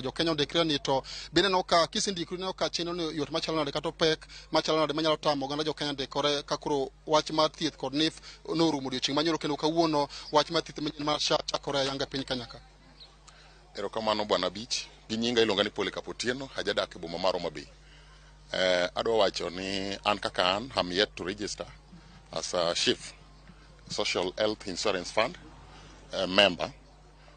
Jo-Kenya ondikre ni to bineno ka kisendikri, ineno ka chenro ni yot machalo nade kata opek machalo nade manyalo tamo oganda jo-Kenya ndikore ka koro wach mar thieth kod NHIF norumo odiochieng' manyoro, kendo kawuono wach mar thieth manyien mar SHA chakore ayanga e piny Kenya ka. Erokamano, bwana Abich. Gi nyinga iluonga ni Polycarp Otieno, ajadak e boma mar Homa Bay. Adwa wacho ni an kaka an, I'm yet to register as a SHIF, Social Health Insurance Fund member.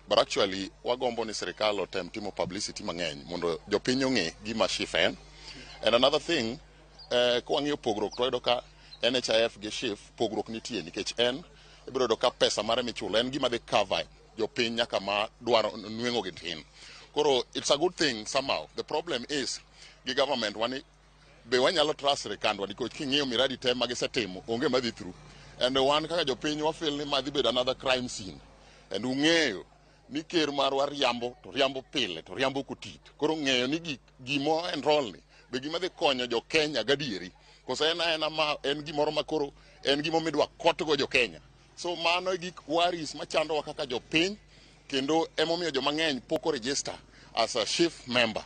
But actually wagombo ni sirikal otem timo publicity mang'eny mondo jopiny ong'e gima SHIF en. And another thing, kwang'iyo pogruok to wayudo ka NHIF gi SHIF pogruok nitie, nikech en ibiro yudo ka pesa mare michulo en gima dhi cover jopiny nyaka ma dwaro nweng'o gi tin. Koro it's a good thing somehow. The problem is gi government wani be wanyalo trust sirikandwa, nikech king'iyo miradi te magisetimo, onge madhi through, and wan kaka jopiny wafeel ni madhi bedo another crime scene. And ung'eyo ni ker marwa riambo to riambo pile to riambo kotit. Koro ng'eyo ni gik gimo enroll ni be gima dhi konyo jo Kenya gadieri, koso en aena ma en gimoro ma koro en gimo midwa kotgo jo Kenya. So mano e gik worries machandowa kaka jopiny, kendo emomiyo joma ng'eny pok o register as a SHIF member.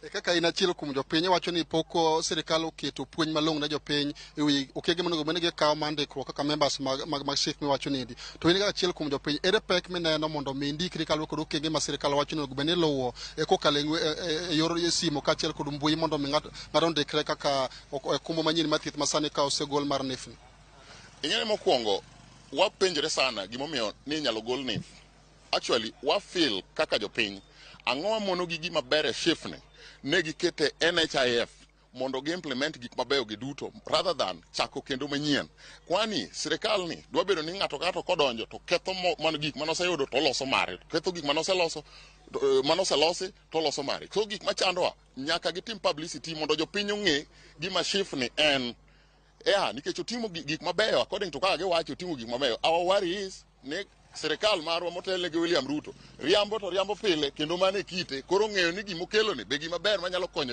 E kaka in achiel kuom jopiny, iwacho ni pok sirikal oketo puonj malong'o ne jopiny e wi okenge monego bed ni gikawo mar ndikruok kaka members mag SHIF miwacho niendi. To in kaka achiel kuom jopiny, ere pek mineno mondo mi indikri kaluwore kod okenge ma sirikal wacho ni onego bed ni iluwo e kokalo e yor simo kaachiel kod mbui mondo mi ng'ato ondikre kaka okumba manyien mar thieth masani ka osegol mar NHIF ni? Ing'e, mokwongo wapenjre sana gimomiyo ni inyalo gol NHIF. Actually wafeel kaka jopiny, ang'o mono gi gima ber e SHIF ni ne gikete NHIF mondo gi implement gik mabeyo gi duto rather than chako kendo manyien? Kwani sirikal ni dwa bedo ni ng'ato ka ng'ato kodonjo to ketho mano gik manoseyudo to oloso mare, ketho gik manoseloso manoselosi to oloso mare. So gik machandowa, nyaka gitim publicity mondo jopiny ong'e gima SHIF ni en. Yeah, nikech otimo gik mabeyo according to kaka giwacho, otimo gik mabeyo. Our worry is ni sirikal marwa motelne gi William Ruto riambo to riambo pile, kendo mano e kite. Koro ng'eyo ni gimokelo ni be gima ber manyalo konyo jo